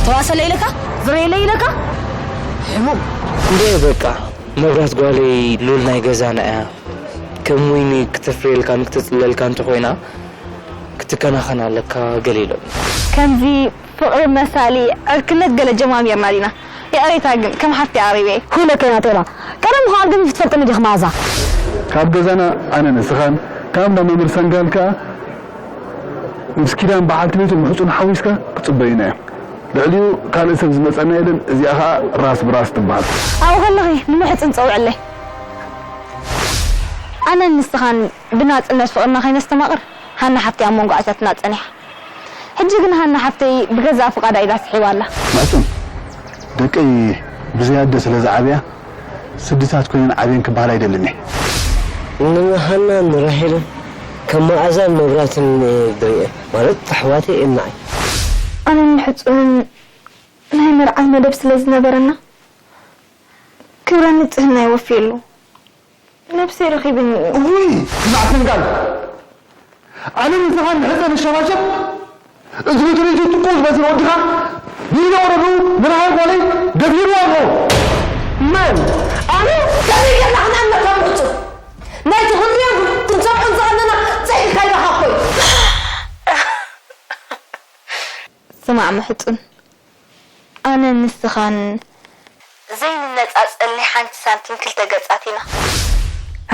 ተዋሰለ ኢለካ? ዝረየለ ኢለካ? ሕሙም። እንዴ በቃ፣ መብራት ጓለይ ሉል ናይ ገዛና እያ። ከም ወይኒ ክተፍርየልካን ክተጽልለልካን እንተኾይና፣ ክትከናኸን ኣለካ ገለ ኢሎም። ከምዚ ፍቕሪ መሳሊ ዕርክነት ገለ ጀማሚርና ዲና? ይቕሬታ ግን፣ ከም ሓፍቲ ኣቕሪበ። ኩለከ ኢና ቴባ። ቀደም ምዃን ግን ትፈልጥኒ ዲኺ መኣዛ? ካብ ገዛና ኣነ ንስኻን፣ ካብ እንዳ መምህር ሰንጋል ከኣ ምስ ኪዳን በዓልቲ ቤቱ ምሕጹን ሓዊስካ ክጽበዩና እዮም። ልዕሊኡ ካልእ ሰብ ዝመጸና የለን፣ እዚኣ ኸኣ ራስ ብራስ ትበሃል። ኣብኡ ከለኺ ንምሕጽን ጸውዕለይ። ኣነን ንስኻን ብናጽነት ፍቕርና ከይነስተማቕር፣ ሃና ሓፍተይ ኣብ መንጎ ኣእታትና ጸኒሓ። ሕጂ ግን ሃና ሓፍተይ ብገዛእ ፍቓዳ ኢዳ ስሒባ ኣላ። ምሕጹን፣ ደቀይ ብዘይ ኣደ ስለ ዝዓብያ፣ ስድታት ኮይነን ዓብየን ክበሃል ኣይደልን እየ። ንሃናን ንራሄልን ከም መኣዛን መብራትን እየ ዝርእየን፣ ማለት ኣሕዋተይ እየን ንዓይ። ኣነን ምሕጹንን ናይ መርዓ መደብ ስለ ዝነበረና፣ ክብረ ንጽህና ይወፍየሉ። ነብሰይ ረኺብኒ። ውይ፣ ስማዕ ሰንጋል፣ ኣነ ንስኻ ንሕጸ ንሸባሸብ፣ እዚ በትሪ እዚ ጥቁ ዝመስል ወድኻ፣ ብኢደ ወረዱ ንራሃይ ጓለይ ደፊርዋ ኣሎ። መን? ኣነ? ከመይ ጌርና ክንኣምነካ ምሕጹን? ናይቲ ክንሪኦን ክንሰምዖን ዝቐነና ጸይልካ ይረኻ እኮ እዩ። ስማዕ ምሕጹን፣ ኣነን ንስኻን ዘይንነጻጸል ናይ ሓንቲ ሳንቲም ክልተ ገጻት ኢና።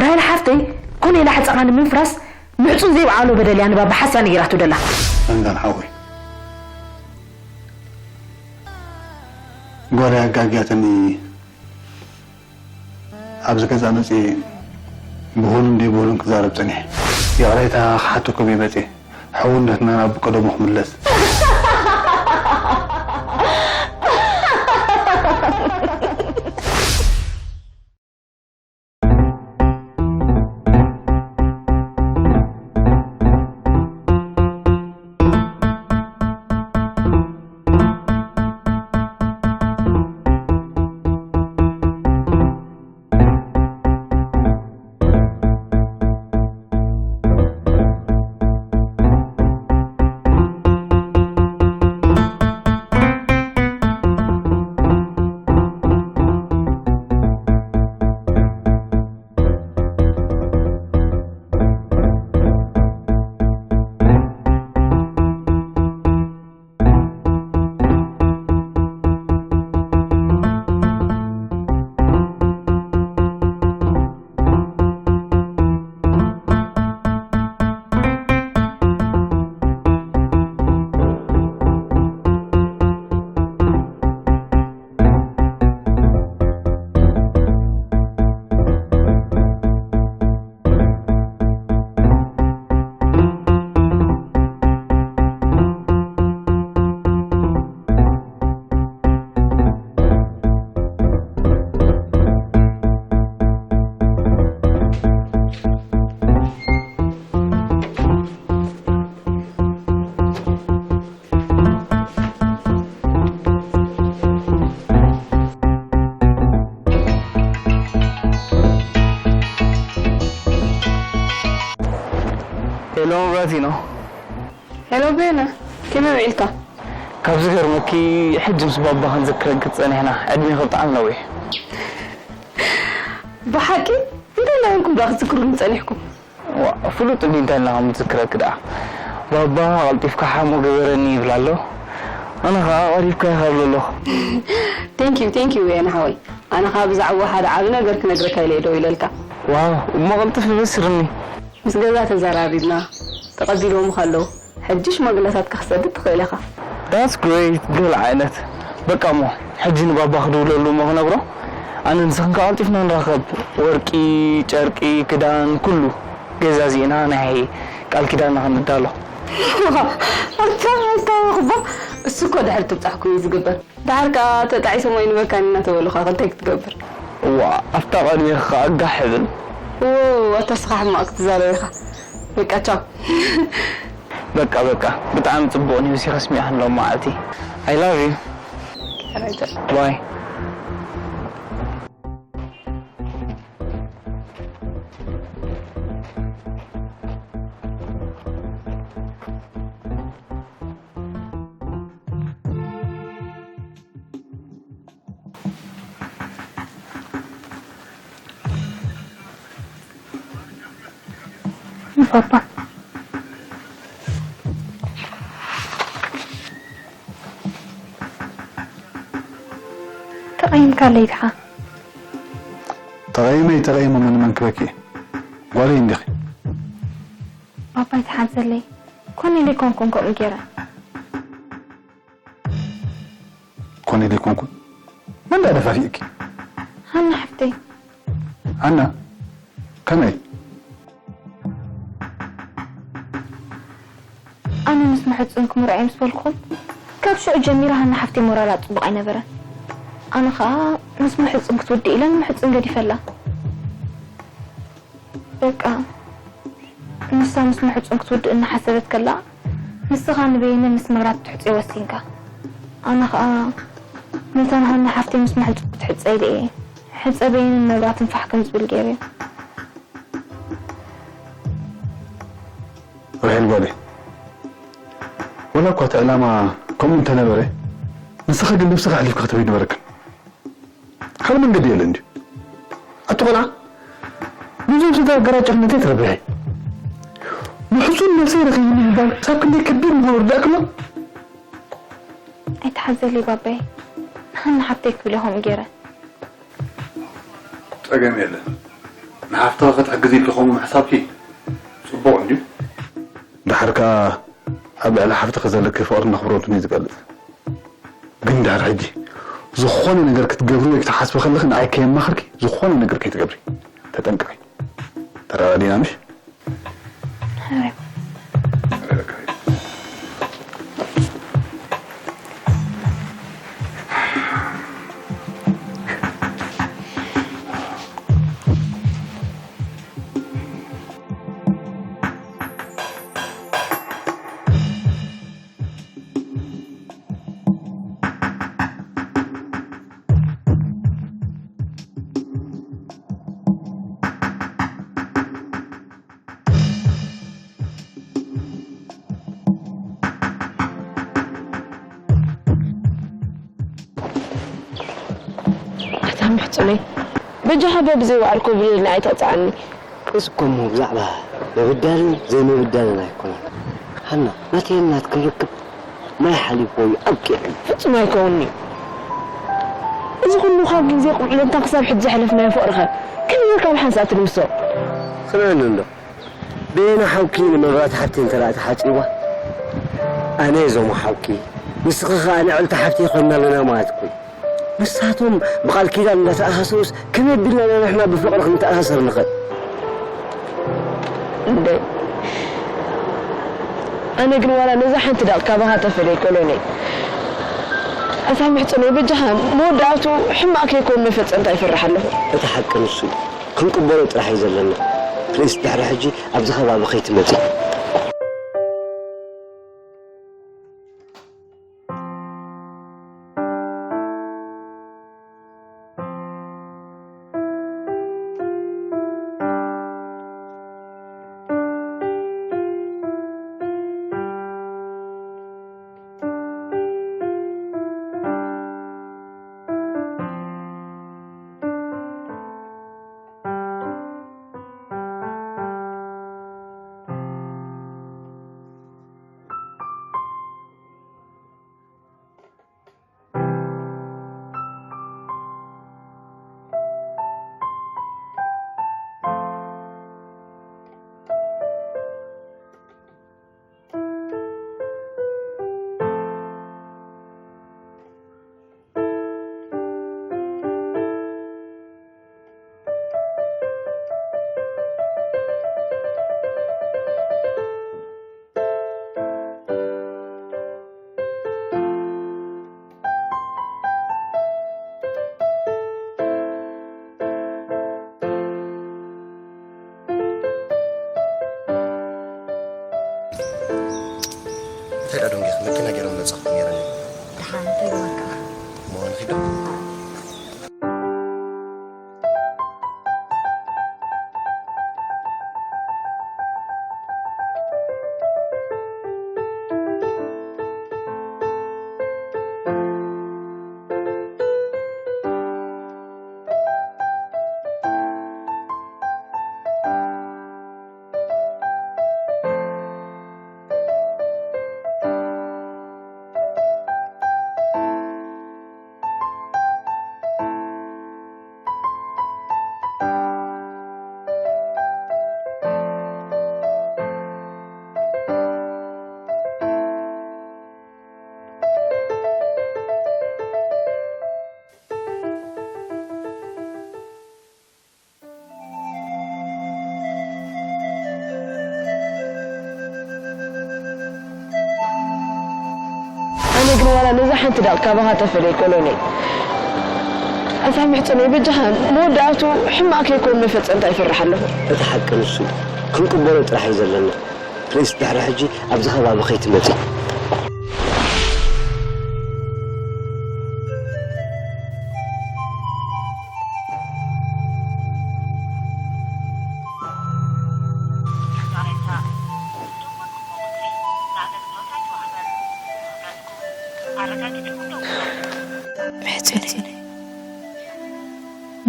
ራሄል ሓፍተይ፣ ኮነ ኢላ ሕጸቓ ንምፍራስ ምሕጹን ዘይበዓሎ በደል እያ ንባባ ሓስያ ነጊራቶ ደላ። ሰንጋል ሓወይ፣ ጓለይ ኣጋግያትኒ ኣብዚ ገዛ መጽየ ብሁሉን ደይብሁሉን ክዛረብ ጸኒሐ። ይቕሬታ ክሓተኩም እየ መጽየ። ሕውነትና ናብ ቀደሙ ክምለስ። ሄሎ መብራቲኖ። ሄሎ ቤነ፣ ከመይ ውዒልካ? ካብ ዝገርመኪ፣ ሕጂ ምስ ባባ ክንዝክረኪ ጸኒሕና፣ ዕድሜኺ ብጣዕሚ ነዊሕ። ብሓቂ? እንታይ እናበልኩም ደኣ ክትዝክሩኒ ጸኒሕኩም? ዋ፣ ፍሉጥ እንዲ እንታይ ኢልና ከም ንዝክረኪ ደኣ? ባባ ቀልጢፍካ ሓሞ ግበረኒ ይብል ኣሎ። ኣነ ኸኣ ቀሪብካ ኢኻ እብል ኣለኹ። Thank you, thank you ቤነ ሓወይ። ኣነ ኸኣ ብዛዕባ ሓደ ዓቢ ነገር ክነግረካ ኢለ እየ ደው ኢለልካ። ዋው፣ እሞ ቀልጥፍ በስርኒ። ምስ ገዛ ተዘራሪብና፣ ተቐቢሎምኻ ኣለዉ። ሕጂ ሽማግለታትካ ክሰድድ ትኽእል ኢኻ። That's great፣ ገለ ዓይነት። በቃ እሞ፣ ሕጂ ንባባ ክድውለሉ እሞ ክነግሮ፣ ኣነ ንስኽን ከኣ ቀልጢፍና ንራኸብ። ወርቂ፣ ጨርቂ፣ ክዳን፣ ኩሉ ገዛዚእና ናይ ቃል ኪዳንና ክንዳሎ። ኣታ፣ ኣታ፣ እባ፣ እሱ እኮ ድሕሪ ትብጻሕኩ እዩ ዝግበር። ደሓር ከኣ ተጣዒሶም ኣይንበካን ኢና ተበሉኻ፣ ከ እንታይ ክትገብር? እዋ፣ ኣብታ ቅድሜኺ ከኣ ጋሕ እብል። ዎ፣ ኣታ ስኻ ሕማቕ ክትዛረብ ኢኻ። በቃ፣ ቻው። በቃ፣ በቃ፣ ብጣዕሚ ጽቡቕ ኒውስ ኢኺ ኣስሚዕኽኒ ሎም መዓልቲ። I love you። ባይ። ፓፓ፣ ተቐይምካ ለይትሓ። ተቐይመ ይተቐይመ መን መን ክበኪ እየ? ጓለይ እንዲኺ። ፓፓ ይትሓዘለይ። ኮነ ኢለ ኣይኮንኩን ከምኡ ገይረ። ኮነ ኢለ ኣይኮንኩን? መን ደኣ ደፋፊእኪ? ሃና ሓፍተይ። ሃና፣ ከመይ? ኣነ ምስ ምሕጽን ክምርዖ ምስ በልኩኹም፣ ካብ ሽዑ ጀሚራ ሃና ሓፍተይ ሞራላ ጽቡቕ ኣይነበረን። ኣነ ኸኣ ምስ ምሕጽን ክትውድእ ኢለ ንምሕጽን ገዲፈላ። በቃ ንሳ ምስ ምሕጽን ክትውድእ እናሓሰበት ከላ፣ ንስኻ ንበይነ ምስ መብራት ክትሕጽዮ ወሲንካ። ኣነ ኸኣ ነታ ንሃና ሓፍተይ ምስ ምሕጽን ክትሕጸ ኢለ እየ ሕጸ በይንን መብራትን ፋሕ ከም ዝብል ገይረዮ። ራሄል ጓለይ፣ ወላ እኳ እቲ ዕላማ ከምኡ እንተነበረ፣ ንስኺ ግን ነብስኺ ኣሕሊፍኪ ክትህቢ ኣይነበረክን። ካልእ መንገዲ የለን ድዩ? ኣቲ ቆልዓ፣ ነዞም ስድራ ኣገራጭኽነት ኣይትረብሒ። ምሕጹን ነብሰይ ረኺብኒ ምባል ክሳብ ክንደይ ከቢድ ምዃኑ ርዳእክሎ? ኣይትሓዘለይ ባባይ፣ ንሃና ሓፍተይ ክብል እየ ከምኡ ገይረ። ጸገም የለን። ንሓፍትኻ ክትሕግዝ ኢልኪ ከምኡ ምሕሳብኪ ጽቡቕ እንድዩ። ደሓር ከኣ ኣብ ልዕሊ ሓፍትኺ ዘለኪ ፍቕርን ኣኽብሮትን እዩ ዝገልጽ። ግን ድሕሪ ሕጂ ዝኾነ ነገር ክትገብሪ ወይ ክትሓስቢ ከለኺ ንዓይ ከየማኽርኪ ዝኾነ ነገር ከይትገብሪ ተጠንቀቒ። ተረዳዲና ምሽ? ኣታ ምሕጽነይ፣ በጃኻ በብዘይ ባዕልኮ ብሌልና ኣይተቕጽዓኒ። እዚ እኮ እሞ ብዛዕባ ምብዳልን ዘይምብዳልን ኣይኮነን። ሃና፣ ናተይን ናትክን ርክብ ማይ ሓሊፍዎ እዩ ኣብቂዑ። ፍጹም ኣይከውንን'ዩ። እዚ ኩሉ ካብ ግዜ ቁልዕነትና ክሳብ ሕጂ ዘሕለፍናዮ ፍቕሪኸ ከመይ ጌርካ ኣብ ሓንሳእ ትድምስሶ? ስምዕኒ እንዶ፣ በየነ ሓውኪ ንመብራት ሓብቲ እንተ ደኣ ተሓጺባ፣ ኣነ እየ ዞሞ ሓውኪ፣ ንስኺ ኸኣ ንዕልቲ ሓብተይ ኮይንና ኣለና ማለት እኮ እዩ። ንሳቶም ብቓል ኪዳን እንዳተኣሳሰሩስ ከመይ ኣቢልና ኢና ንሕና ብፍቕሪ ክንተኣሳሰር ንኽእል? እንደ ኣነ ግን ዋላ ነዛ ሓንቲ ዳቕ ካባኻ ተፈልየ ኮሎነይ። ኣታ ምሕጽነይ በጃኻ መወዳእቱ ሕማቕ ከይከውን መፈጸምታ ይፈርሕ ኣለኹ። እቲ ሓቂ ንሱ እዩ። ክንቅበሎ ጥራሕ እዩ ዘለና። ፕሊስ ድሕሪ ሕጂ ኣብዚ ከባቢ ከይትመጺ። እንታይ ደኣ ደንጊኹ? መኪና ገይሮም መጻኹ ነይሮም። ደሓን እንታይ ገበርካ? እሞ ንኺድ ዶ? ነዛ ሓንቲ ዳቕ ካባኻ ተፈልየ ኮሎኔል። ኣንታ ምሕጽነይ በጃኻ መወዳእቱ ሕማቕ ከይኮን መፈጸምታ ይፈርሕ ኣለኹ። እቲ ሓቂ ንሱ እዩ። ክንቅበሎ ጥራሕ እዩ ዘለና። ፕሊስ ድሕሪ ሕጂ ኣብዚ ከባቢ ከይትመጺ። ምሕጽነይ፣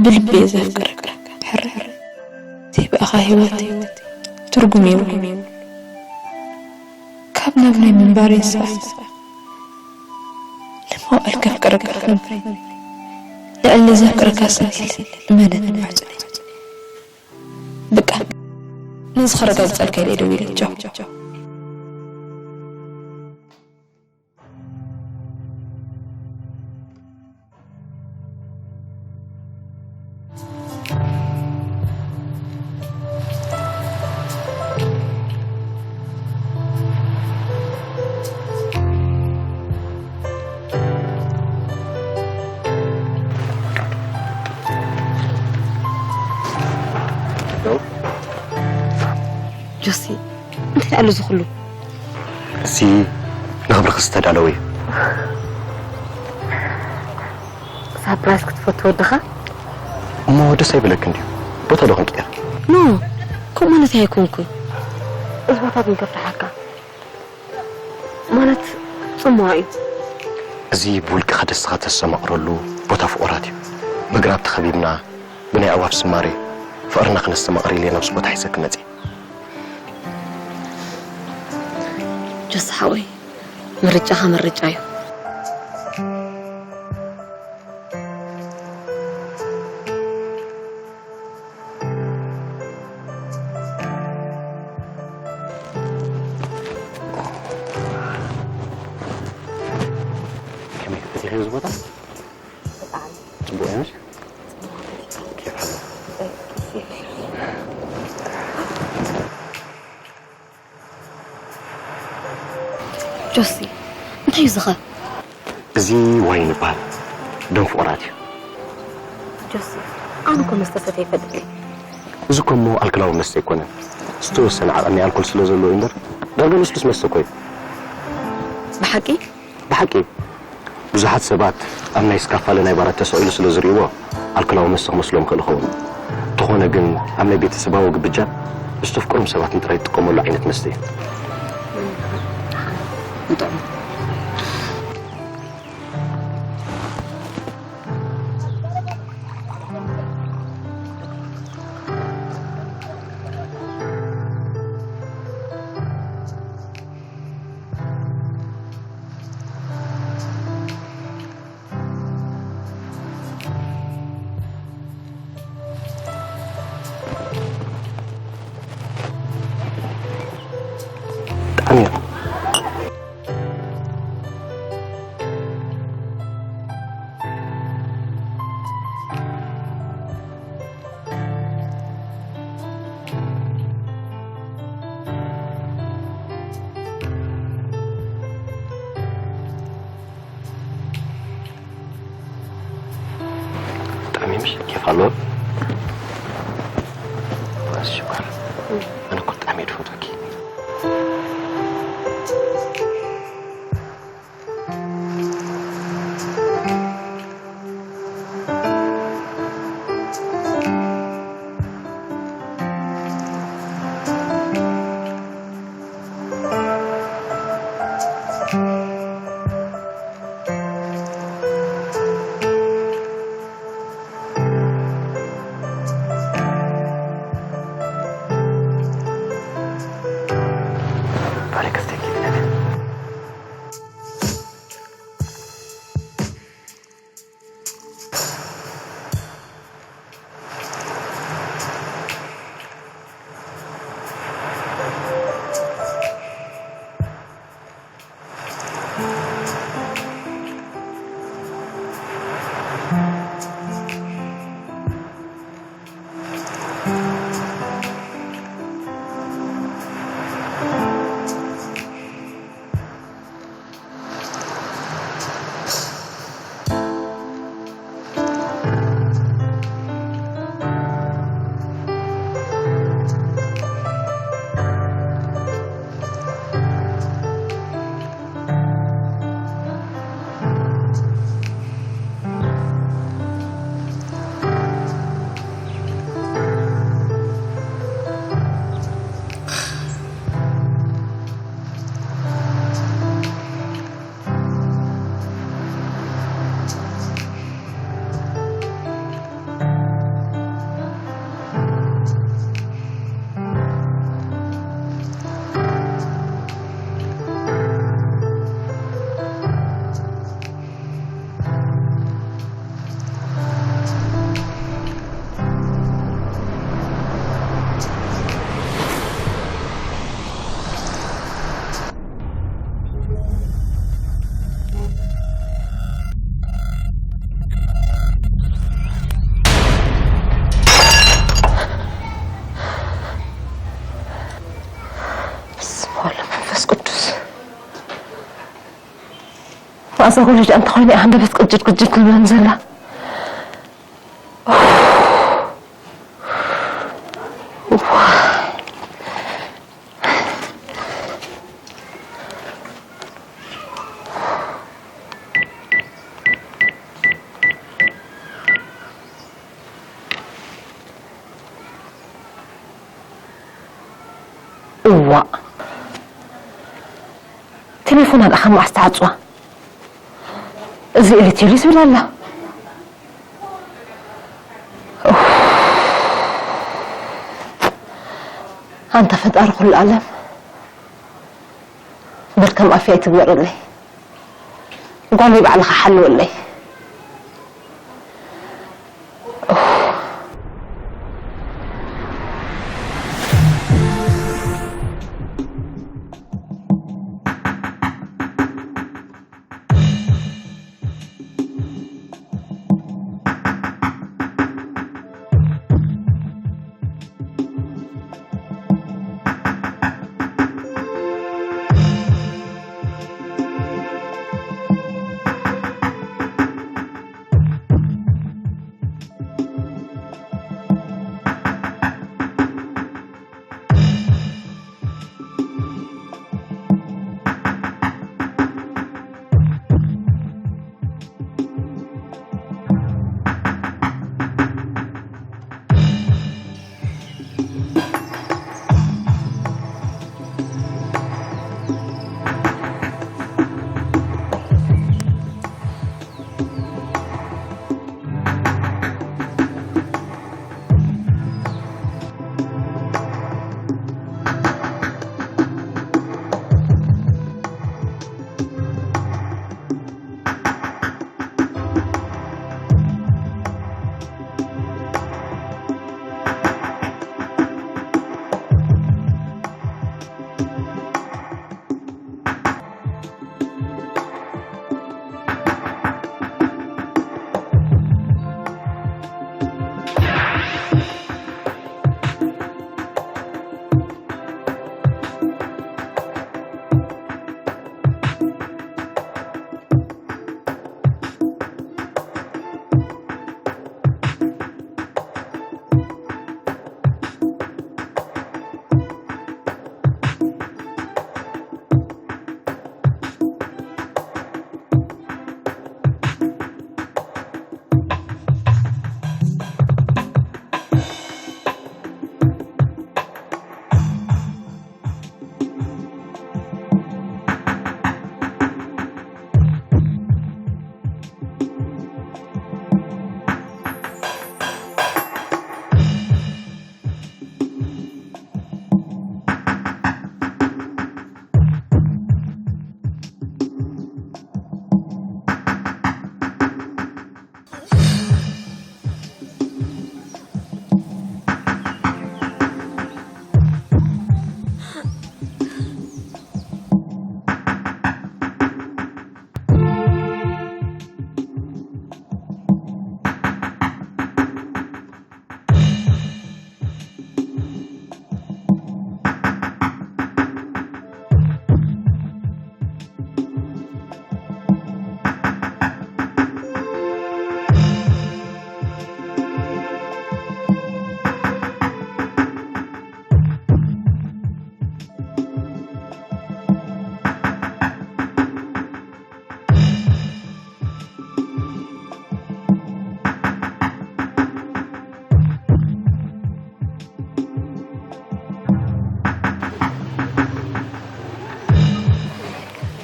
ብልቢ እየ ዘፍቅረካ። ሕርሕር ዘይብኣኻ ህይወት ትርጉም የብሉን። ካብ ናብ ናይ ምንባር ይንሳእ። ንመዋእል ከፍቅረካ ክነብር፣ ልዕሊ ዘፍቅረካ ሰብ የለን። እመነኒ ማሕጸነይ። በቃ፣ ነዚ ከረጋግጸልካ ኢለ ደዊለ። ቻው። ጆሲ፣ እንታይ ኣሎ እዚ ኩሉ? እዚ ንኽብርኺ ዝተዳለወ እዩ። ሳፕራይዝ ክትፈቱ ወድኻ? እሞ ደስ ኣይበለክን ድዩ? ቦታ ዶ ክንቅየር? ኖ፣ ከምኡ ማለት ኣይኮንኩን። እዚ ቦታ ግን ከፍርሓካ። ማለት ጽምዋ እዩ። እዚ ብውልቅኻ ደስኻ ተስተማቕረሉ ቦታ ፍቑራት እዩ። ብግራብ ተኸቢብና፣ ብናይ ኣዕዋፍ ዝማሬ ፍቕርና ክነስተማቕር ኢለ ናብዚ ቦታ ሒዘ ክመጽእ። ጆሲ ሓወይ፣ ምርጫኻ ምርጫ እዩ። ከመይ ፈቲኽዮ እዚ ቦታ? ብጣዕሚ። ጽቡቕ እዩ ምሽ? ኬፍ ኣለዎ። እ፣ ጆሲ፣ እንታይ እዩ ዝኸ? እዚ ዋይን ይበሃል። ደም ፍቑራት እዩ። ጆሲ፣ ኣነ እኮ መስተ ሰትየ ይፈልጥ እየ። እዚ እኮ እሞ ኣልኮላዊ መስተ ኣይኮነን። ዝተወሰነ ዓቐን ናይ ኣልኮል ስለ ዘለዎ እዩ እምበር፣ ዳርጋ ልስሉስ መስተ እኮ እዩ። ብሓቂ? ብሓቂ፣ ብዙሓት ሰባት ኣብ ናይ ስካፋለ ናይ ባራት ተሰቒሉ ስለ ዝርእይዎ፣ ኣልኮላዊ መስተ ክመስሎም ይኽእል ይኸውን። እንተኾነ ግን፣ ኣብ ናይ ቤተሰባዊ ግብጃን ዝተፍቅሮም ሰባትን ጥራይ ዝጥቀመሉ ዓይነት መስተ እዩ። ብጣዕሚ እዩ። ብጣዕሚ ምሽ ኬፍ ኣለዎ። ሽኮር። ኣነ እኮ ብጣዕሚ እየ ዝፈትወኪ። እዛ ወለጃ እንተኾይነ እያ ሃንደበት ቅጅድ ቅጅድ ትብለን ዘላ። እዋእ፣ ቴሌፎና ደኣ ካብ መዓስ ትዓጽዋ? እዚ ኤሪቴል እዩ ዝብል ኣላ። ኡፍ። ኣንታ ፈጣሪ ኩሉ ዓለም፣ በል ከም ኣፍያ ኣይትግበረለይ። ጓለይ ባዕልኻ ሓልወለይ።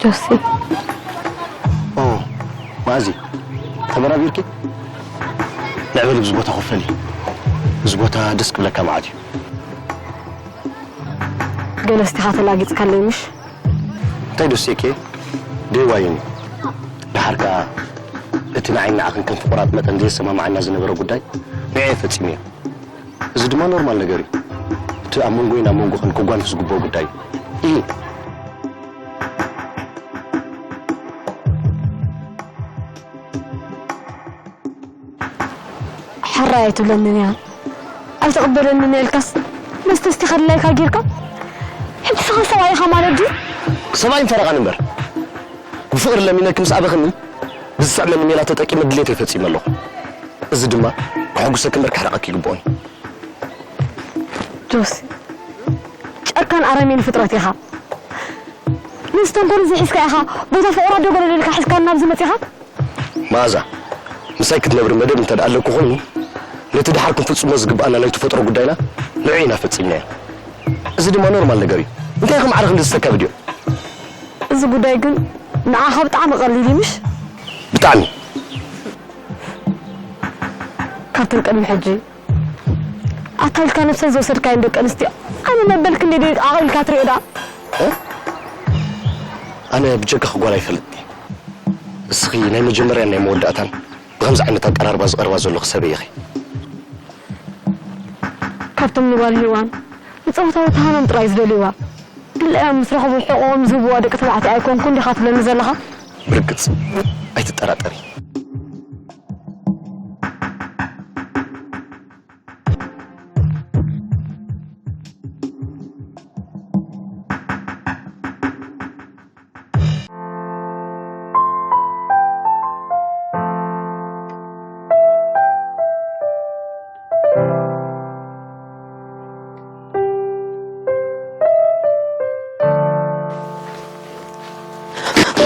ጆሲ። ኦ፣ ማእዚ፣ ተበራቢርኪ? ንዕበሊ፣ ብዚ ቦታ ኮፍ በሊ። እዚ ቦታ ደስ ክብለካ መዓት እዩ። ገለ እስቲኻ ተላጊጽካለይ ምሽ? እንታይ ደስ የኬ? ደይዋይን እዩ። ደሓር ከኣ እቲ ንዓይ ንዓኽን ከም ፍቑራት መጠን ዘየሰማምዓና ዝነበረ ጉዳይ ንዐ ፈጺመዮ። እዚ ድማ ኖርማል ነገር እዩ። እቲ ኣብ መንጎይን ኣብ መንጎኽን ክጓንፍ ዝግብኦ ጉዳይ እዩ። ኢሂ። ሕራይ ኣይትብለንን እያ። ኣይትቕበለንን እያ ኢልካስ መስተ እስቲኻ ድላይካ ጌርካ? ሕጂ ንስኻ ሰብኣይ ኢኻ ማለት ድዩ? ሰብኣይን ፈረቓን እምበር። ብፍቕሪ ለሚነኪ ምስ ኣበኽኒ፣ ብዝስዕመኒ ሜላ ተጠቂመ ድሌተይ ፈጺመ ኣለኹ። እዚ ድማ ከሐጉሰኪ እምበር ከሕርቐኪ ይግብኦን። ጆሲ፣ ጨካን ኣረሜን ፍጥረት ኢኻ። ነዚ ተንኮል እዚ ሒዝካ ኢኻ ቦታ ፍቕሪ ኣደጎለለልካ ሒዝካ ናብዚ መጺኻ? መኣዛ፣ ምሳይ ክትነብሪ መደብ እንተ ደኣ ኣለኩ ኮይኑ፣ ነቲ ደሓር ክንፍጽሞ ዝግብኣና ናይ ተፈጥሮ ጉዳይና ንዕኡ ኢና ፈጺምናዮ። እዚ ድማ ኖርማል ነገር እዩ። እንታይ ኢኹም ማዕረ ክንዲ ዝተካብድዮ? እዚ ጉዳይ ግን ንዓኻ ብጣዕሚ ቀሊል እዩ፣ ምሽ? ብጣዕሚ። ካብተን ቅድሚ ሕጂ ኣካልካ ነብሰን ዝወሰድካየን ደቂ ኣንስትዮ ኣነ መበል ክንደይ ደቂቕ ዓቒልካ ትሪኦ ደኣ? እ? ኣነ ብጀካኺ ጓል ኣይፈልጥን እየ። እስኺ ናይ መጀመርያን ናይ መወዳእታን ብኸምዚ ዓይነት ኣቀራርባ ዝቐርባ ዘለኹ ሰብ ኢኺ። ካብቶም ንጓል ሄዋን ንጾታዊ ተሃኖም ጥራይ ዝደልይዋ፣ ድላዮም ምስ ረኸቡ ሕቖኦም ዝህብዋ ደቂ ተባዕትዮ ኣይኮንኩን ዲኻ ትብለኒ ዘለኻ? ብርግጽ፣ ኣይትጠራጠሪ።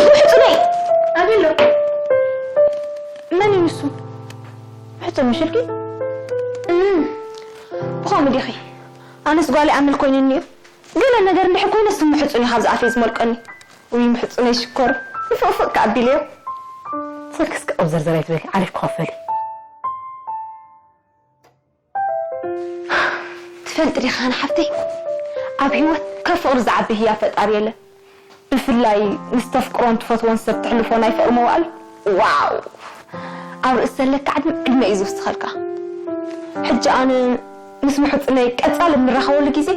ውሕጡለይ! ኣቤሎ! መን እዩ ንሱ? ውሕጡል ምሽልኪ? እም፣ ብኸምኡ ዲኺ? ኣነስ ጓለይ ኣመል ኮይኑኒ እዩ። ገለ ነገር እንድሕር ኮይነ እሱ ምሕጹን እዩ ካብዚ ኣፈይ ዝመልቀኒ። ውይ ምሕጹነይ ሽኮር፣ ንፍቕፍቕ ከኣ ኣቢለዮ። ሰልክስኪ ቀብዘርዘር ኣይትበሊ፣ ዓሌት ክኸፈል እዩ። ትፈልጢ ዲኻ ሓፍተይ፣ ኣብ ህይወት ካብ ፍቕሪ ዝዓቢ ህያብ ፈጣሪ የለን። ብፍላይ ምስ ተፍቅሮን ትፈትዎን ሰብ ተሕልፎ ናይ ፍቕሪ መዋእል፣ ዋው! ኣብ ርእሲ ዘለካ ዕድመ፣ ዕድመ እዩ ዝውስኸልካ። ሕጂ ኣነ ምስ ምሕጽነይ ቀጻሊ እንራኸበሉ ግዜ፣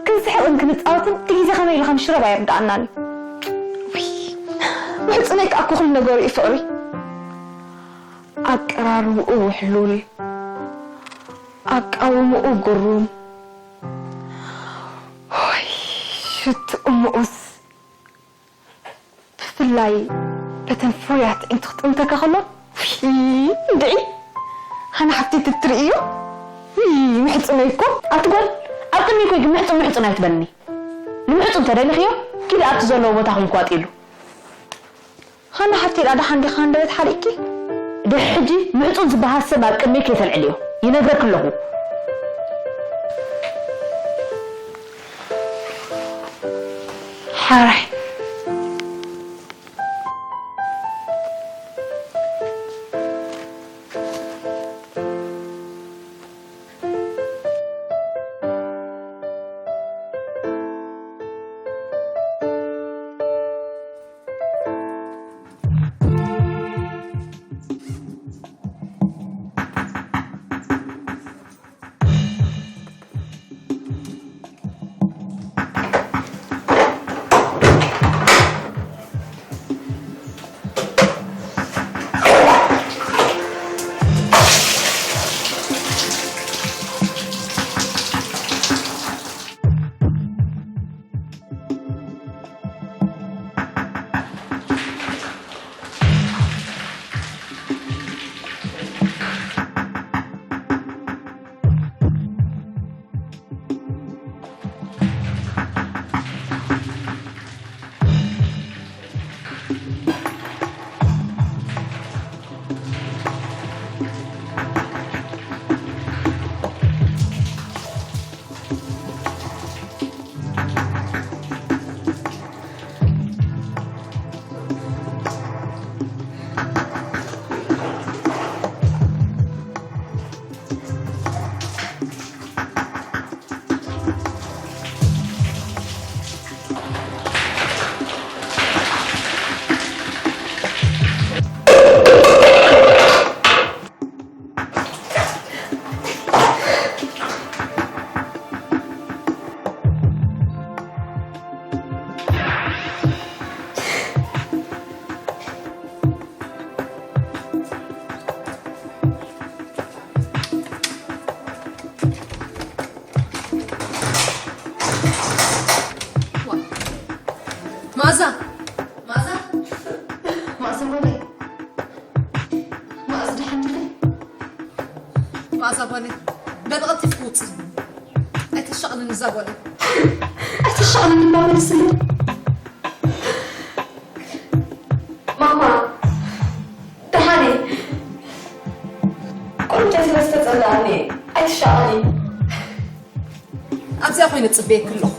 ክንስሕቕን ክንጻወትን እቲ ግዜ ከመይ ኢሉ ከም ሽረብ ኣይርድኣናን እዩ። ውይ! ምሕጽነይ ከኣ እኮ ኩሉ ነገሩ እዩ ፍቕሪ። ኣቀራርብኡ ውሕሉል፣ ኣቃውምኡ ግሩም። ሆይ፣ ሽትኡ ምኡዝ። ብፍላይ በተን ፍሩያት ኣዒንቱ ክጥምተካ ከሎ፣ ውይ፣ እንድዒ። ሃና ሓፍተይ ትትርእዮ? ውይ፣ ምሕጹነይ እኮ። ኣቲ ጓል፣ ኣብ ቅድሚ ኮይንኪ ምሕጹን ምሕጹን ኣይትበልኒ። ንምሕጹን ተደሊኽዮ፣ ኪዲ ኣብቲ ዘለዎ ቦታ ክንኳጢሉ። ሃና ሓፍተይ፣ ደኣ ደሓን ዲኻ? ሃንደበት ሓሪቕኪ? ድሕሪ ሕጂ ምሕጹን ዝበሃል ሰብ ኣብ ቅድመይ ከይተልዕልዮ። ይነግረኪ ኣለኹ። ሓራይ። እዛ ጓለይ፣ በል ቀልጢፍኪ ውፂ። ኣይተሻቕልኒ እዛ ጓለይ። ኣይተሻቕልኒ እባ መልስለይ። ማማ፣ ደሓን እየ። ቁሩብ ተስለ ዝተጸላእኒ እየ። ኣይትሻቐሊ። ኣብዚኣ ኮይነ ጽበየኪ ኣለኹ።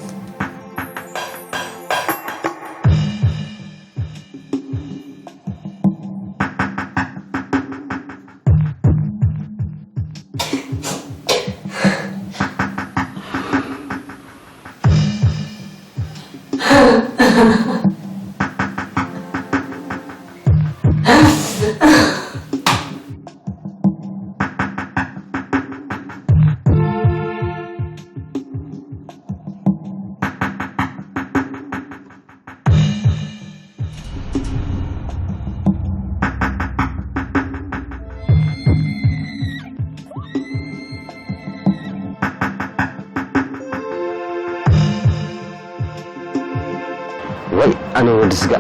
ወይ ኣነ ወዲ ስጋ፣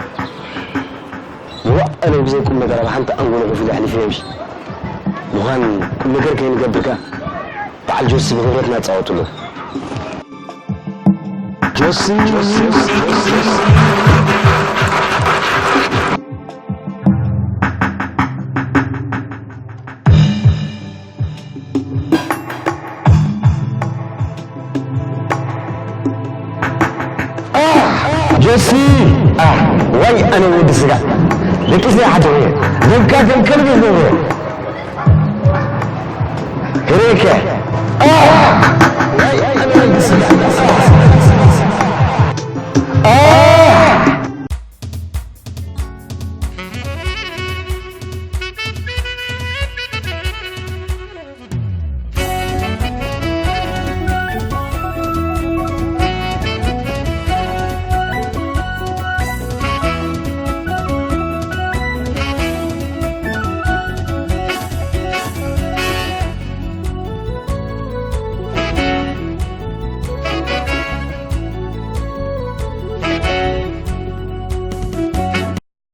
ዋእ ኣነ ብዘይ ቁም ነገር ኣብ ሓንቲ ኣንጎሎ ኮፍ ኢለ ኣሕሊፈ እየ። ምሽ ምዃን ቁም ነገር ከይንገብር ከ በዓል ጆሲ ብኽብረት እናጻወትሉ። ጆሲ፣ ጆሲ፣ ጆሲ። ጆሲ፣ ኣህ፣ ዋይ ኣነ ወዲ ስጋ። ደቂሰ ይሓድሩ እየ። ደብካ ከም ከልቢ ይገብሩ እየ። ክርእየካ እየ። ኣህ፣ ዋይ ኣነ ወዲ ስጋ። ኣህ።